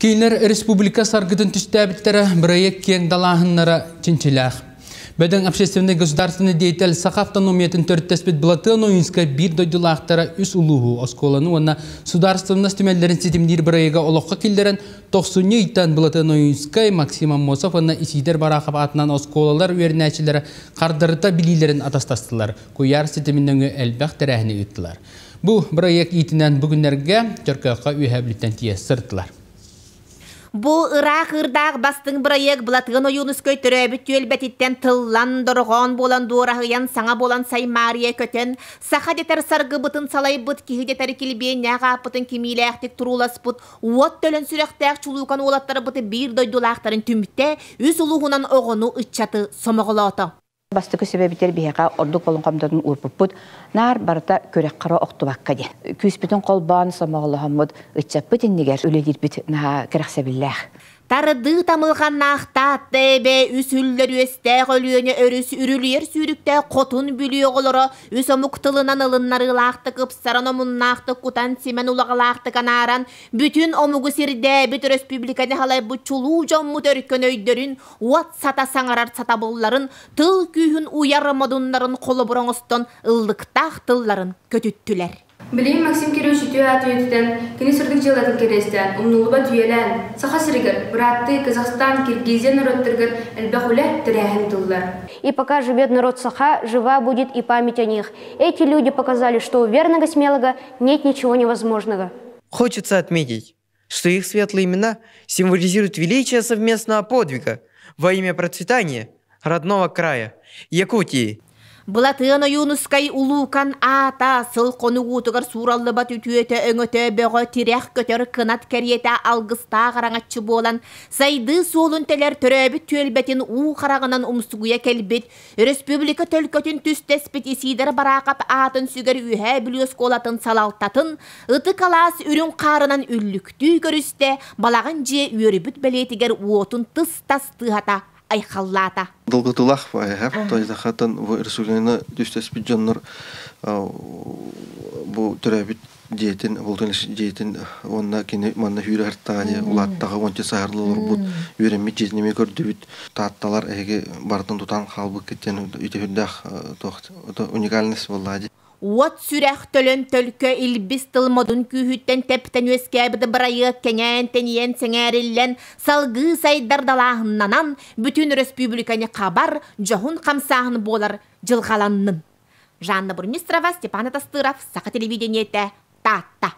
Кинилэр республика саргытын түстээбиттэрэ бырайыак киэҥ далааһыннара чинчилээх. Бөдөҥ общественнай государственный деятель Саха автономиятын төрүттэспит Былатыан Ойуунскай биир дойдулаахтара үс улууһу, оскуоланы уонна судаарыстыбаннас түмэллэрин ситимниир бырайыага олоххо киллэрэн, тохсунньу ыйтан Былатыан Ойуунскай, Максим Аммосов уонна Исидор Барахов аатынан оскуолалар үөрэнээччилэрэ хардарыта билиилэрин атастастылар, куйаар ситимин нөҥүө элбэх тэрээһини ыыттылар. Бу бырайыак иитинэн бу күннэргэ Чөркөөххө Үөһээ Бүлүүттэн тиийэ сырыттылар. Бу ыраах ыырдаах бастыҥ бырайыак Былатыан Ойуунускай төрөөбүт түөлбэтиттэн тыллан, дорҕоон буолан дуораһыйан, саҥа буолан саймаарыйа көтөн, саха дэтэр саргыбытын салайбыт, киһи дэтэр килбиэннээх ааппытын кимиилээхтик турууласпыт, уот төлөн сүрэхтээх чулуукан уолаттарбыты биир дойдулаахтарын түмтэ, үс улууһунан оҕону, ыччаты сомоҕолоото. Бастакы сүбэбитэр биһиэхэ ордук болҕомтотун уурбуппут наар барыта күрэххэ охтубакка диэн. Күүспүтүн холбоон сомоҕолоһоммут ыччаппыт иннигэр үлэлиирбит наһаа кэрэхсэбиллээх. Тардыы тамылҕаннаах Таатта эбэ үс үллэр үөстээх Өлүөнэ өрүс үрүлүйэр сүүрүктээх Хотун Бүлүү оҕолоро үс омук тылынан ылыннарыылаахтык ыпсаран омуннаахтык кутан-симэн улаҕалаахтык анааран бүтүн омугу сирдээбит өрөспүүбүлүкэни салайбыт чулуу дьоммут өркөн өйдөрүн уот сата саҥарар сатабылларын, тыл күүһүн уйар модуннарын холобур оҥостон ыллыктаах тылларын көтүттүлэр. Билигин Максим Кириллович үтүө аат үйэтитэн, кини сырдык дьыалатын кэриэстээн, умнуллубат үйэлээн, Саха сиригэр, бырааттыы Казахстан, Киргизия норуоттарыгар элбэх үлэ, тэрээһин тыллар. И пока живет народ Саха, жива будет и память о них. Эти люди показали, что у верного смелого нет ничего невозможного. Хочется отметить, что их светлые имена символизируют величие совместного подвига во имя процветания родного края Якутии. Былатыан Ойуунускай улуукан аата сыл хонугуутугар суураллыбат үтүөтэ өҥөтө бөҕө тирэх көтөр кынат кэриэтэ алгыстаах араҥаччы буолан сайдыы суолун тэлэр төрөөбүт түөлбэтин уу хараҕынан умсугуйа кэлбит Өрөспүүбүлүкэ төлкөтүн түстэспит Исидор Бараахап аатын сүгэр Үөһээ Бүлүү оскуолатын салалтатын Ытык алаас үрүҥ хаарынан үллүктүү көрүстэ, балаҕан дьиэ үөрүбүт бэлиэтигэр уотун тыс-тас тыаһата айхаллаата. Долгутуулаах эһэп, тойдахатын бу республиканы түстэспит дьоннор бу төрөөбүт дьиэтин, бултун дьиэтин уонна кини манна сүүрэ сыртаҕа дии улааттаҕа уонча саһарла олорбут үөрэммит дьиэтин эмиэ көрдүбүт. Таатталар эһиги барытын тутан хаалбыккыт диэн үтүһүрдээх туох уникальность буоллаа дии. Уот сүрэх төлөн төлкө илбис тыл модун күүһүттэн тэптэн үөскээбит бырайыак кэҥээн тэнийэн сэҥээриллэн салгыы сайдар далааһыннанан бүтүн өрөспүүбүлүкэни хабар дьоһун хамсааһын буолар дьылҕаланнын. Жанна Бурмистрова, Степан Атастыров, Саха телевидениетэ, Таатта.